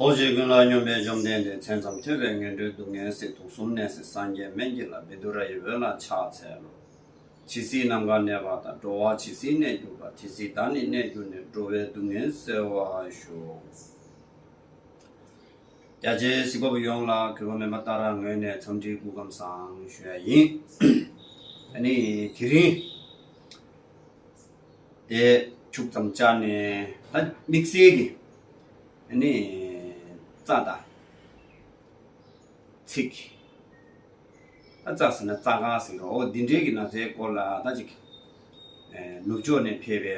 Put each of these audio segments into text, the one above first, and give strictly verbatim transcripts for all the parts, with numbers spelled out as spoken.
ཐུགས་རྗེ་ཀུན་ལ་སྙོམས་པའི་བཅོམ་ལྡན་འདས། མཚན་ཙམ་ཐོས་པས་ངན་འགྲོའི་སྡུག་བསྔལ་སེལ། དུག་གསུམ་ནད་སེལ་སངས་རྒྱས་སྨན་གྱི་བླ། བཻ་ཌཱུརྱ་ཡི་འོད་ལ་ཕྱག་འཚལ་ལོ། ཇི་སྲིད་ནམ་མཁའ་གནས་པ་དང་། འགྲོ་བ་ཇི་སྲིད་གནས་གྱུར་པ། དེ་སྲིད་བདག་ནི་གནས་གྱུར་ནས། འགྲོ་བའི་སྡུག་བསྔལ་སེལ་བར་ཤོག། རྒྱ་ཆེའི་གཟིགས་པ་པོ་ཡོངས་ལ་གུས་པ་མེད་པ་ལྟར་ངོས་ནས་འཚམས་འདྲི་སྐུ་ཁམས་བཟང་ཞུ་ཡ་ཡིན། ཨ་ནི་དེ་རིང་དེ་ཁྱུག་ཙམ་བཅར་ནས་ད་དམིགས་བསལ་གྱི་ཨ་ནི་རྩ་དང་ཚིགས། ད་རྩ་ཟེར་ན་རྩ་དཀར་ཟེར་རོ། འོ་འདི་འདྲའི་གི་ན་ཚའི་སྐོར་ལ་ད་ཅིག་ཨེ་ནུབ་ཕྱོགས་ནས་ཕེབས་པའི་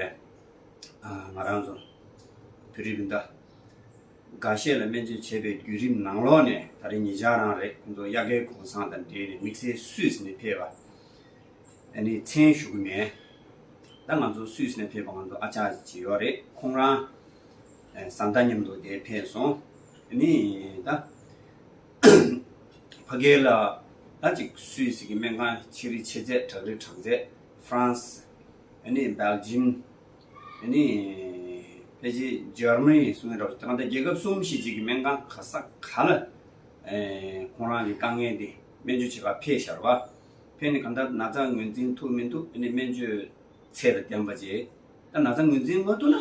ཨ་ང་རང་ཚོ་བོད་རིགས་སྤུན་ཟླ་འགའ་ཤས་ལ་སྨན་བཅོས་བྱས་པའི་བརྒྱུད་རིམ་ནང་ལོགས་ནས། ད་རེས་ཉེ་ཆར་རང་རེད། ཁོང་ཚོ་དབྱར་ཁའི་གུང་སེང་དང་འབྲེལ་ནས་དམིགས་བསལ་སུད་སི་ནས་ཕེབས་པ། ཨ་ནི་མཚན་ཞུ་གི་མེད། ད་ང་ཚོ་སུད་སི་ནས་ཕེབས་པ་ང་ཚོ་ཨ་ཅག་ཅིག་ཡོད་རེད། ཁོང་རང་ཨ་བཟའ་ཟླ་མཉམ་དུ་དེ་ཕེབས་སོང་། ཨ་ནི་ད་ཕ་གི་ལ་ད་ཅིག་སུད་སི་གི་སྨན་ཁང་ཆེ་རིགས་ཆེ་ཚད། དྲག་རིགས་དྲག་ཚད། ཧྥ་རན་སི། ཨ་ནི་སྦེལ་ཇིམ། ཨ་ནི་ཕལ་ཆེར་འཇར་མ་ནི་གསུང་གི་རེད་པ། ད་ལྟ་རྒྱལ་ཁབ་གསུམ་བཞི་ཅིག་གི་སྨན་ཁང་ག་ས་ག་ལ་ཨེ་ཁོང་རང་གི་དཀའ་ངལ་འདི་སྨན་བཅོས་བྱེད་ག་ཕེབས་ཤག་རེད་པ། ཕེབས་ནས་གང་ལྟར་ན་ཚ་ངོས་འཛིན་ཐུབ་མི་འདུག་ཨ་ནི་སྨན་བཅོས་ཚད་དང་ལྡན་པ་ཅིག་ད་ན་ཚ་ངོས་འཛིན་མ་ཐུབ་ན་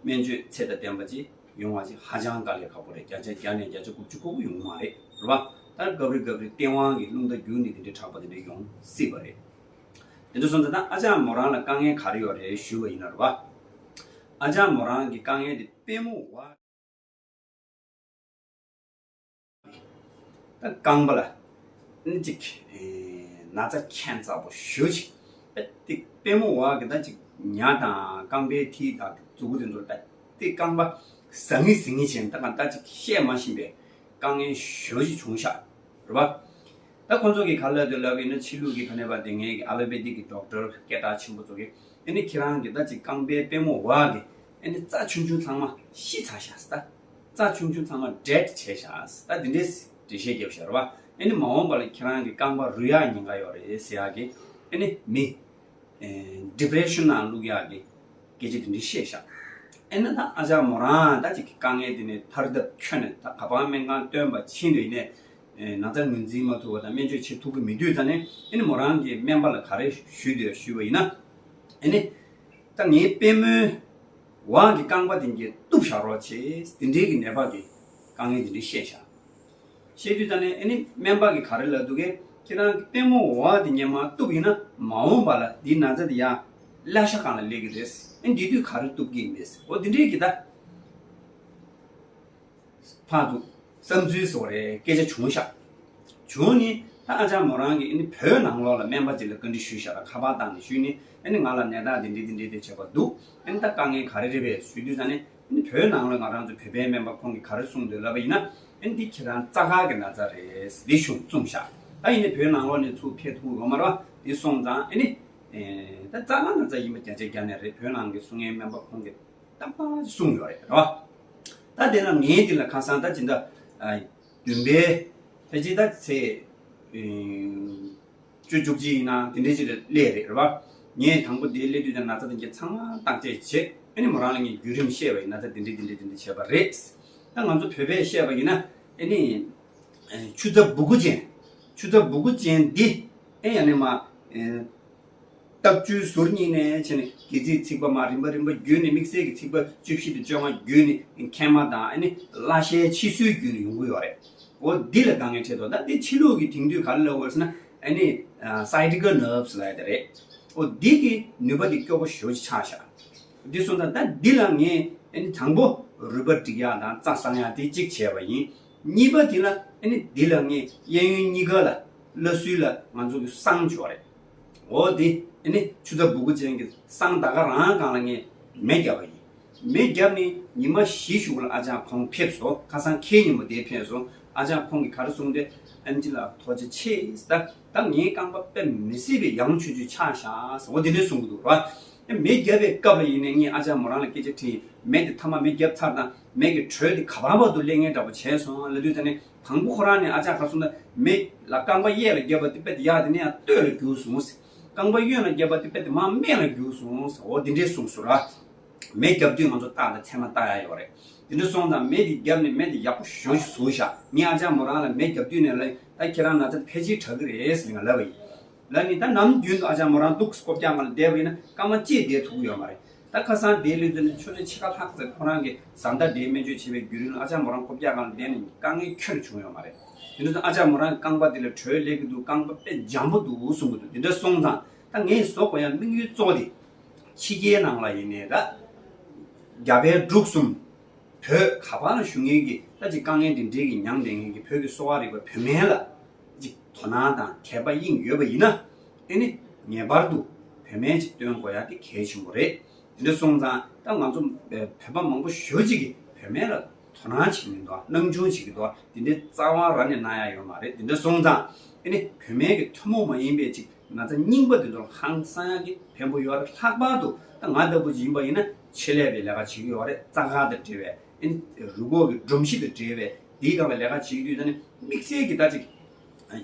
སྨན་བཅོས་ཚད་དང་ལྡན་པ་ཅིག་ཡོང་བ་ཅིག་ཧ་ཅང་དཀའ་ལས་ཁག་པོ་རེད། བརྒྱ་ཆ་བརྒྱ་ནས་བརྒྱ་ཆ་དགུ་བཅུ་གོ་དགུ་ཡོང་མ་རེད། རེད་པ། ད་སྐབས་རེ་སྐབས་རེ་སྟེས་དབང་གིས་རླུང་རྟ་བསྒྱུར་ནས་དེ་འདྲའི་དྲག་པོ་དེ་འདྲ་ཡོང་སྲིད་པ་རེད། དེ་འདྲ་སོང་ཙང་ད་ཨ་ཅག་མོ་རང་ལ་དཀའ་ངལ་ག་རེ་ཡོད་རེད་ཞུས་པ་ཡིན་ན་རེད་པ། ཨ་ཅག་མོ་རང་གི་དཀའ་ངལ་དེ་པུས་མོ་བ། ད་རྐང་པ་ལ་ཨ་ནི་ཅིག་ཨེ་ན་ཚ་ཁྱད་མཚར་པོ་ཞེ་པོ་ཅིག་ཨེ་དེ་པུས་མོ་བ་གི་ད་ཅིག་ཉ་དང་རྐང་པའི་མཐིལ་དང་མཛུ་གུ་དེ་ཚོ་ད་དེ་རྐང་པ་ཟ་ངེ་ཟིང་ངེ་བྱས་ནས་ད་གང་ད་ཅིག་བཤད་མ་ཤེས་པའི་དཀའ་ངལ་ཞེ་པོ་ཅིག་བྱུང་ཤག་རེད་པ། ད་ཁོང་ཚོ་གིས་ག་ལབ་འདུག་ལབ་ཡིན་ན། ཕྱི་ལུགས་ཀྱི་ད་ནས་པ་དེ་ངའི་གི་ཨ་ལོ་པེ་ཏིག་གི་ཌོག་ཊར་སྐད་གྲགས་ཆེན་པོ་ཚོ་གིས་ཨ་ནི་ཁྱེད་རང་གི་ད་ཅིག་རྐང་པའི་པུས་མོ་བ་གི་ཨ་ནི་རྩ་ཆུང་ཆུང་ཚང་མ་ཤི་ཚར་ཤག་ཟེར། ད་རྩ་ཆུང་ཆུང་ཚང་མ་ཌེཌ་བྱས་ཤག་ཟེར། ད་དེ་འདྲའི་འགྲེལ་བཤད་བརྒྱབ་ཤག་རེད་པ། ཨ་ནི་མ་འོངས་པ་ལ་ཁྱེད་རང་གི་རྐང་པ་རུལ་ཡག་ཉེན་ཁ་ཡོད་རེད་ཟེར་ཡག་གི་ཨ་ནི་མི་ཨེ་ཌི་པི་རེ་ཤན་ནང་བླུག་ཡག་གི་སྐད་ཆ་དེ་འདྲ་བཤད་ཤག་ཨེ་ན་ད་ཨ་ཅག་མོ་རང་ད་ཅིག་གི་དཀའ་ངལ་དེ་ནས་ཐར་ཐབས་ཁྱོན་ནས་ད་ག་པར་སྨན་ཁང་བསྟན་པ་ཕྱིན་དུས་ནས་ཨེ་ན་ཚ་ངོས་འཛིན་མ་ཐུབ་པ་དང་སྨན་བཅོས་བྱེད་ཐུབ་ཀྱི་མེད་དུས་ཙ་ནས། ཨེ་ནི་མོ་རང་གིས་སྨན་པ་ལ་ག་རེ་ཞུས་འདུག་ཞུས་པ་ཡིན་ན། ཨེ་ནི་ད་ངའི་པུས་མོའི་བ་གི་རྐང་པ་དེ་གྱད་གཏུབ་བཞག་རོགས་བྱེད། དེ་འདྲའི་གི་ནད་པ་གི་དཀའ་ངལ་དེ་འདྲ་བཤད་ཤག་བཤད་དུས་ཙ་ནས་ཨེ་ནི་སྨན་པ་གིས་ག་རེ་ལབ་འདུག་གས། ཁྱེད་རང་གི་པུས་མོ་བ་དེ་གྱད་མར་གཏུབ་ཡིན་ན་མ་འོངས་པ་ལ་འདིའི་ན་ཚ་དེ་ཡང་ཀླད་ཤ་སྒང་ལ་སླེབས་ཀྱི་རེད། ཨེ་འདི་དུས་ག་རེ་གཏུབ་ཀྱི་ཡིན་པས། འོ་འདི་འདྲའི་གི་ད་ཕར་ཚུར་བསམ་ཚུལ་བཟོ་རེད། སྐད་ཆ་བྱུང་ཤག་བྱུང་ནི་ད་ཨ་ཅག་མོ་རང་གིས་ཨེ་ནི་བོད་ནང་ལོགས་ལ་སྨན་པ་ཅིག་ལ་བཀའ་འདྲི་ཞུས་ཤག་ཁ་པར་བཏང་ནས་ཞུས་ནི། ཨེ་ནི་ང་ལ་ནད་རྟགས་འདི་འདྲའི་འདི་འདྲའི་དེ་བྱས་པ་འདུག་ཨེ་ནི་ད་དཀའ་ངལ་ག་རེ་རེད་པས་ཞུས་དུས་ཙ་ནས། ཨེ་ནི་བོད་ནང་ལ་ང་རང་ཚོ་བོད་པའི་སྨན་པ་ཁོང་གིས་ག་རེ་གསུངས་འདུག་ལབ་པ་ཡིན་ན། ཨེ་ནི་འདི་ཁྱེད་རང་རྩ་དཀར་གྱི་ན་ཚ་རེད་འདི་གསུངས་གསུངས་ཤག་ད་ཡིན་ནའི་བོད་ནང་ལོགས་ནས་ཚུར་ཕེབས་ཐུབ་ཡོད་མ་རེད་པ། འདི་སོང་ཙང་ཨེ་ནི་ཨེ་ད་རྩ་དཀར་ན་ཚ་ཡིན་པ་བརྒྱ་ཆ་བརྒྱ་ནས་རེད། བོད་ནང་གི་གསུང་མཁན་སྨན་པ་ཁོང་གིས་ཏག་ཏག་གསུངས་ཡོད་རེད་རེད་པ། ད་དེ་ལ་ངས་འདི་ལ་ཁ་སང་ད་སྦྱིན་བདག་ཨ་བདུན་པའི་ཕལ་ཆེར་ད་ཚེས་ཨེ་བཅུ་བཅུ་གཅིག་ཡིན་ན་དེ་འདྲའི་ཅིག་ལ་སླེབས་རེད་རེད་པ། ངས་དང་པོ་དེ་སླེབས་དུས་ད་ན་ཚ་དེ་གྱད་ཚང་མ་བརྟག་དཔྱད་བྱས། ཨེ་ནི་མོ་རང་ལ་ངས་བརྒྱུད་རིམ་བཤད་པ་ཡིན། ན་ཚ་དེ་འདྲའི་དེ་འདྲའི་དེ་འདྲའི་བྱས་པ་རེད། ད་ང་ཚོ་བོད་པས་བཤད་པ་ཡིན་ན་ཨེ་ནི་ཨེ་ཆུ་ཚ་སྦུ་གུ་ཅན། ཆུ་ཚ་སྦུ་གུ་ཅན་འདི་ཨེ་ཡང་ནས་མ་ཨེ་ལྟག་ཆུའི་ཟུར་གཉིས་ནས་བྱས་ནས་སྒལ་ཚིགས་ཚིགས་པ་མར་རིམ་པ་རིམ་པ་བརྒྱུད་ནས་དམིགས་བསལ་གྱི་ཚིགས་པ་བཅུ་བཞི་དང་བཅོ་ལྔ་བརྒྱུད་ནས་མཁལ་མ་དང་ཨ་ནི་བརླ་ཤའི་ཕྱི་སོའི་བརྒྱུད་ནས་ཡོང་གི་ཡོད་རེད། འོ་འདི་ལ་དཀའ་ངལ་འཕྲད་དོ། ད་འདི་ཕྱི་ལུགས་ཀྱི་དེང་དུས་ག་རེ་ལབ་དགོས་ཟེར་ན་ཨ་ནི་སའི་ཊི་ཀལ་ནརབ་སི་ལབ་ཡ་དེ་རེད། འོ་འདི་གི་ནུས་པ་དེ་སྐྱོ་པོ་ཞེ་པོ་ཅིག་ཆགས་ཤག་འདི་སོང་ཙང་ད་འདི་ལ་ངས་ཨ་ནི་དང་པོ་རུས་པ་སྒྲིག་ཡག་དང་རྩ་གསང་ཡག་དེ་གཅིག་བྱས་པ་ཡིན། གཉིས་པ་དེ་ལ་ཨ་ནི་འདི་ལ་ངས་གཡས་གཡོན་གཉིས་ཀ་ལ་བརླ་སུའི་ལ་ང་ཚོ་གི་བསང་བྱས་པ་རེད། འོ་དེ་ཨ་ནི་ཆུ་ཚ་སྦུ་གུ་ཅན་གྱི་བསང་ད་ག་རང་སྒང་ལ་ངས་མེ་བརྒྱབ་པ་ཡིན། མེ་བརྒྱབ་ནས་ཉི་མ་བཞི་གཞུག་ལ་ཨ་ཅག་ཁོང་ཕེབས་སོང་། ཁ་སང་ཁེ་ཉིན་མོ་དེ་ཕེབས་སོང་། ཨ་ཅག་ཁོང་གིས་ག་རེ་གསུངས་ཏེ། ཨེམ་ཆི་ལགས་ཐུགས་རྗེ་ཆེ་ཟེར། ད་ད་ངའི་རྐང་པ་དཔེ་མི་སྲིད་པའི་ཡང་ཆུང་ཆུང་ཆགས་ཤག་ཟེར། འོ་དེ་འདྲས་གསུང་གི་འདུག་ར། ཨེ་མེ་བརྒྱབ་པའི་སྐབས་ལ་ཡིན་ནའི་ངས་ཨ་ཅག་མོ་རང་ལ་སྐད་ཆ་དྲིས། མེ་དེ་མཐའ་མ་མེ་བརྒྱབ་ཚར་དང་མེ་གི་དྲོད་དེ་ག་པར་བར་དུ་སླེབས་མཁན་འདྲ་པོ་བྱས་སོང་ལབ་དུས་ཙ་ནས། དང་པོ་ཁོ་རང་ནས་ཨ་ཅག་ག་རེ་གསུངས་ན། མེ་ལ་རྐང་པ་གཡས་ལ་བརྒྱབ་པ་དེ་དཔེ་དེ་ཡར་དེ་ནས་ཡང་སྟོད་ལ་རྒྱུགས་སོང་ཟེར། རྐང་པ་གཡོན་ལ་བརྒྱབ་པ་དེ་དཔེ་དེ་མར་སྨད་ལ་རྒྱུགས་སོང་ཟེར། འོ་དེ་འདྲས་གསུངས་སོང་ར། མེ་བརྒྱབ་དུས་ང་ཚོ་རྟགས་དང་མཚན་མ་བལྟ་ཡ་ཡོད་རེད། དེ་འདྲ་སོང་ཙང་མེ་དེ་བརྒྱབ་ནས་མེ་དེ་ཡག་པོ་ཞེ་པོ་ཞིག་བཟོས་ཤག་ངས་ཨ་ཅག་མོ་རང་ལ་མེ་བརྒྱབ་དུས་ནས་ལབ་ཡིན། ད་ཁྱེད་རང་ན་ཚ་ཕལ་ཆེར་དྲག་གི་རེད་ཟེར་ང་ལབ་པ་ཡིན། ལབ་ནས་ད་ནམ་རྒྱུན་དུ་ཨ་ཅག་མོ་རང་འདུག་སྐོར་རྒྱག་ང་ལ་བསྡད་པ་ཡིན་ན་སྐར་མ་གཅིག་བསྡད་ཐུབ་ཀྱི་ཡོད་མ་རེད། ད་ཁ་སང་དེའི་ལུས་རྩལ་ནས་ཆུ་ཚོད་ཕྱེད་ཀ་ལྷག་ཙམ་ཁོ་རང་གི་བཟའ་ཟླ་དེའི་སྨན་བཅོས་བྱེད་པའི་བརྒྱུད་རིམ་ལ་ཨ་ཅག་མོ་རང་སྐོར་རྒྱག་ང་ལ་བསྡད་ནས་དཀའ་ངལ་ཁྱོན་ནས་བྱུང་ཡོད་མ་རེད། དེ་འདྲ་ཚོ་ཨ་ཅག་མོ་རང་རྐང་པ་དེ་ལ་དྲོད་སླེབས་ཀྱི་འདུག་རྐང་པ་དཔེ་འཇམ་པོ་འདུག་གསུང་གི་འདུག་དེ་འདྲ་སོང་ཙང་ད་ངས་བཟོ་དགོས་ཡ་དམིགས་ཡུལ་གཙོ་བོ་དེ་ཕྱི་རྒྱལ་ནང་ལ་ཡིན་ནའི་ད་རྒྱ་བལ་འབྲུག་གསུམ་བོད་ག་པར་ལ་བཞུགས་མཁན་གྱི་ད་ཅིག་དཀའ་ངལ་འདི་འདྲའི་གི་མྱངས་བསྡད་མཁན་གྱི་བོད་ཀྱི་གསོ་བ་རིག་པ་བོད་སྨན་ལ་ཅིག་དོ་སྣང་དང་དད་པ་དབྱིངས་ཡོད་པ་ཡིན་ན་ཨེ་ནི་ངེས་པར་དུ་བོད་སྨན་ཅིག་སྟོན་དགོས་ཡ་དེ་གལ་ཆེན་པོ་རེད། དེ་འདྲ་སོང་ཙང་ད་ང་ཚོ་བོད་པ་མང་པོ་ཞེ་པོ་ཅིག་གིས་བོད་སྨན་ལ་དོ་སྣང་བྱེད་མི་འདུག་སྣང་ཆུང་བྱེད་ཀྱི་འདུག་དེ་འདྲའི་རྩ་བ་རང་ནས་གནང་ཡ་ཡོད་མ་རེད། དེ་འདྲ་སོང་ཙང་ཨེ་ནི་བོད་སྨན་གྱི་ཐུན་མོང་མ་ཡིན་པའི་ཅིག་ན་ཚ་རྙིང་པ་དེ་ཚོར་ཧང་སང་ཡག་གི་ཕན་པོ་ཡོད་རེད། ལྷག་པར་དུ་ད་ང་ལྟ་བུ་ཅིག་ཡིན་པ་ཡིན་ན་ཆེད་ལས་པའི་ལས་ཀ་བྱེད་ཀྱི་ཡོད་རེད། རྩ་ཁག་དང་འབྲེལ་བའི་ཨེ་ནི་རུས་ཁོག་གི་སྒྲོམ་གཞི་དང་འབྲེལ་བའི་དེའི་སྒང་ལ་ལས་ཀ་བྱེད་ཀྱི་དུས་ད་ནི་དམིགས་བསལ་གྱི་ད་ཅིག་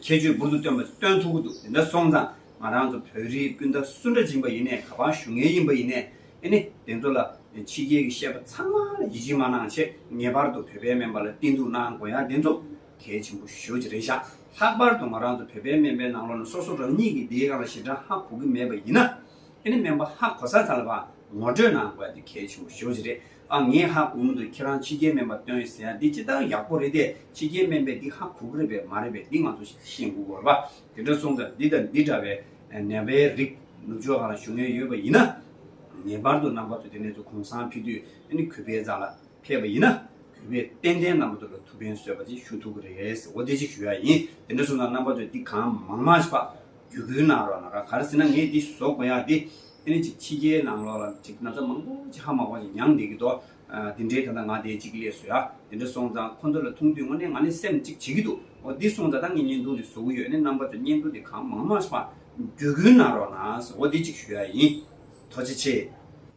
ཁྱད་ཆོས་འབུར་དུ་བཏོན་པ་ཅིག་སྟོན་ཐུབ་ཀྱི་འདུག་དེ་འདྲ་སོང་ཙང་ང་རང་ཚོ་བོད་རིགས་སྤུན་ཟླ་སུ་འདྲ་ཅིག་ཡིན་པ་ཡིན་ནའི་ག་པར་བཞུགས་མཁན་ཡིན་པ་ཡིན་ནའི་ཨེ་ནི་དེ་ཚོ་ལ་ཕྱི་རྒྱལ་གྱི་བཤད་པ་ཚང་མ་ལ་ཡིད་ཆེས་མ་གནང་བྱས་ངེས་པར་དུ་བོད་པའི་སྨན་པ་ལ་བསྟེན་གཏུག་གནང་དགོས་ཡ་དེ་ཚོ་གལ་ཆེན་པོ་ཞེ་པོ་ཅིག་རེད་ཤག་ལྷག་པར་དུ་ང་རང་ཚོ་བོད་པའི་སྨན་པའི་ནང་ལོགས་ནས་སོ་སོ་རང་ཉིད་ཀྱིས་དེའི་སྒང་ལ་ཞེ་དྲག་ཧ་གོ་གི་མེད་པ་ཡིན་ན། ཨེ་ནི་སྨན་པ་ཧ་གོ་ས་ཚང་ལ་ཕར་ངོ་སྤྲོད་གནང་དགོས་ཡ་དེ་གལ་ཆེན་པོ་ཞེ་པོ་ཅིག་རེད། ཨ་ངས་ཧ་གོ་མི་འདུག་ཁྱེད་རང་ཕྱི་རྒྱལ་སྨན་པ་བསྟེན་ཡོད་ཟེར་ཡ་འདི་སྤྱིར་བཏང་ཡག་པོ་རེད་དེ་ཕྱི་རྒྱལ་སྨན་པས་འདི་ཧ་གོ་གི་རེད་པས་མ་རེད་པས་འདི་ང་ཚོ་ཤེས་དགོས་ཀྱི་རེད་པ། དེ་འདྲ་སོང་ཙང་འདི་དང་འདི་འདྲ་བའི་ནད་པའི་རིགས་ནུབ་ཕྱོགས་སྒང་ལ་བཞུགས་མཁན་ཡོད་པ་ཡིན་ན། ངེས་པར་དུ་རྣམ་པ་ཚོ་དེ་ནས་ཚོ་གུང་སེང་ཕེབས་དུས་ཨ་ནི་གུས་པའི་རྩ་ལ་ཕེབས་པ་ཡིན་ན་གུས་པས་ཏན་ཏན་རྣམ་པ་ཚོ་ལ་ཐུགས་ཕན་གསོས་པ་ཅིག་ཞུ་ཐུབ་ཀྱི་རེད། འོ་དེ་ཅིག་ཞུ་ཡ་ཡིན། དེ་འདྲ་སོང་ཙང་རྣམ་པ་ཚོས་འདི་གང་མང་མང་ཞིག་ཕར་བརྒྱུད་སྐུལ་གནང་རོགས་གནང་། ག་རེ་ཟེར་ན་ངས་འདི་བཟོ་དགོས་ཡ་འདི་ཨ་ནི་ཅིག་ཕྱི་རྒྱལ་ནང་ལོགས་ལ་ཅིག་ན་ཚ་མང་པོ་ཅིག་ཧ་མ་གོ་ཅིག་མྱངས་བསྡད་ཀྱི་འདུག་ཨ་དེ་འདྲའི་ད་ལྟ་ང་དེ་གཅིག་སླེབས་སོང་ཡ། དེ་འདྲ་སོང་ཙང་ཁོ་ཚོ་ལ་མཐོང་དུས་དངོས་གནས་ང་ནི་སེམས་གཅིག་བྱེད་ཀྱི་འདུག་འོ་འདི་སོང་ཙང་ད་ངས་བརྙན་ཐུང་འདི་བཟོ་གི་ཡོད། ཨ་ནི་རྣམ་པ་ཚོས་བརྙན་ཐུང་འདི་གང་མང་མང་ཞིག་ཕར་བརྒྱུད་སྐུལ་གནང་རོགས་གནང་། འོ་འདི་གཅིག་ཞུ་ཡ་ཡིན། ཐུགས་རྗེ་ཆེ།